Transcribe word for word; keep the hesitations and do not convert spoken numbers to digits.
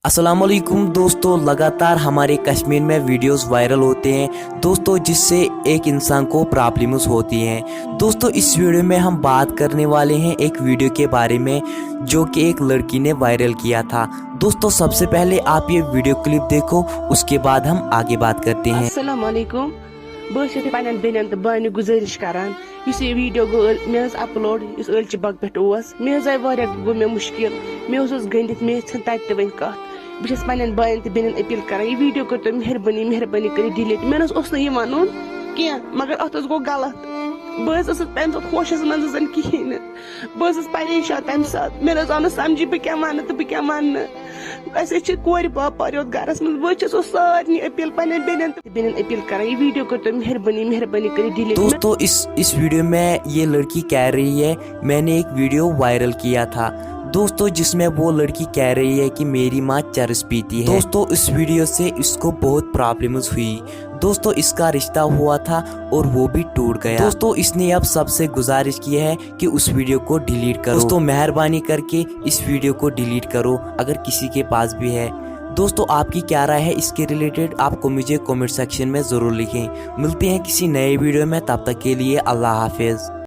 السلام علیکم دوستو، लगातार हमारे कश्मीर में वीडियोस वायरल होते हैं दोस्तों, जिससे एक इंसान को प्रॉब्लम्स होती हैं। दोस्तों, इस वीडियो में हम बात करने वाले हैं एक वीडियो के बारे में, जो कि एक लड़की ने वायरल किया था। दोस्तों, सबसे पहले आप ये वीडियो क्लिप देखो, उसके बाद हम आगे बात करते हैं। السلام علیکم۔ بہٕ حظ چھَس پنٛنٮ۪ن بیٚنٮ۪ن تہٕ بانہِ گُزٲرِش کران، یُس یہِ ویٖڈیو گوٚو مےٚ حظ اپلوڈ، یُس ٲلچہِ بگ پٮ۪ٹھ اوس، مےٚ حظ آیہِ واریاہ، گوٚو مےٚ مُشکِل۔ مےٚ اوس حظ گٔنٛڈِتھ، مےٚ ژھٕن تَتہِ تہِ وۄنۍ کَتھ۔ بہٕ چھَس پنٛنٮ۪ن بانٮ۪ن تہٕ بیٚنٮ۪ن اپیٖل کران، یہِ ویٖڈیو کٔرۍتو مہربٲنی، مہربٲنی کٔرِتھ ڈِلیٖٹ۔ مےٚ نہ حظ اوس نہٕ یہِ وَنُن کینٛہہ، مگر اَتھ حظ گوٚو غلط۔ بہٕ حظ ٲسٕس تَمہِ دۄہ ہوشَس منٛز زَن کِہیٖنۍ نہٕ۔ بہٕ ٲسٕس پریشان تَمہِ ساتہٕ، مےٚ نہ حظ آو نہٕ سَمجھی بہٕ کیٛاہ وَنہٕ تہٕ بہٕ کیٛاہ وَنہٕ نہٕ۔ اَسہِ حظ چھِ کورِ باپار یوت گَرَس منٛز۔ بہٕ حظ چھَسو سارنٕے اپیٖل، پنٛنٮ۪ن بیٚنٮ۪ن تہٕ بیٚنٮ۪ن اپیٖل کران، یہِ ویٖڈیو کٔرۍتو مہربٲنی، مہربٲنی کٔرِتھ ڈِلیٖٹ۔ दोस्तों, इस इस वीडियो में ये लड़की कह रही है, मैंने एक वीडियो वायरल किया था दोस्तों, जिसमें वो लड़की कह रही है कि मेरी माँ चरस पीती है। दोस्तों, इस वीडियो से इसको बहुत प्रॉब्लम्स हुई दोस्तों, इसका रिश्ता हुआ था और वो भी टूट गया। दोस्तों, इसने अब सबसे गुजारिश की है कि उस वीडियो को डिलीट करो। दोस्तों, मेहरबानी करके इस वीडियो को डिलीट करो अगर किसी के पास भी है। दोस्तों, आपकी क्या राय है इसके रिलेटेड, आपको मुझे कमेंट सेक्शन में ज़रूर लिखें। मिलते हैं किसी नए वीडियो में, तब तक के लिए अल्लाह हाफिज़।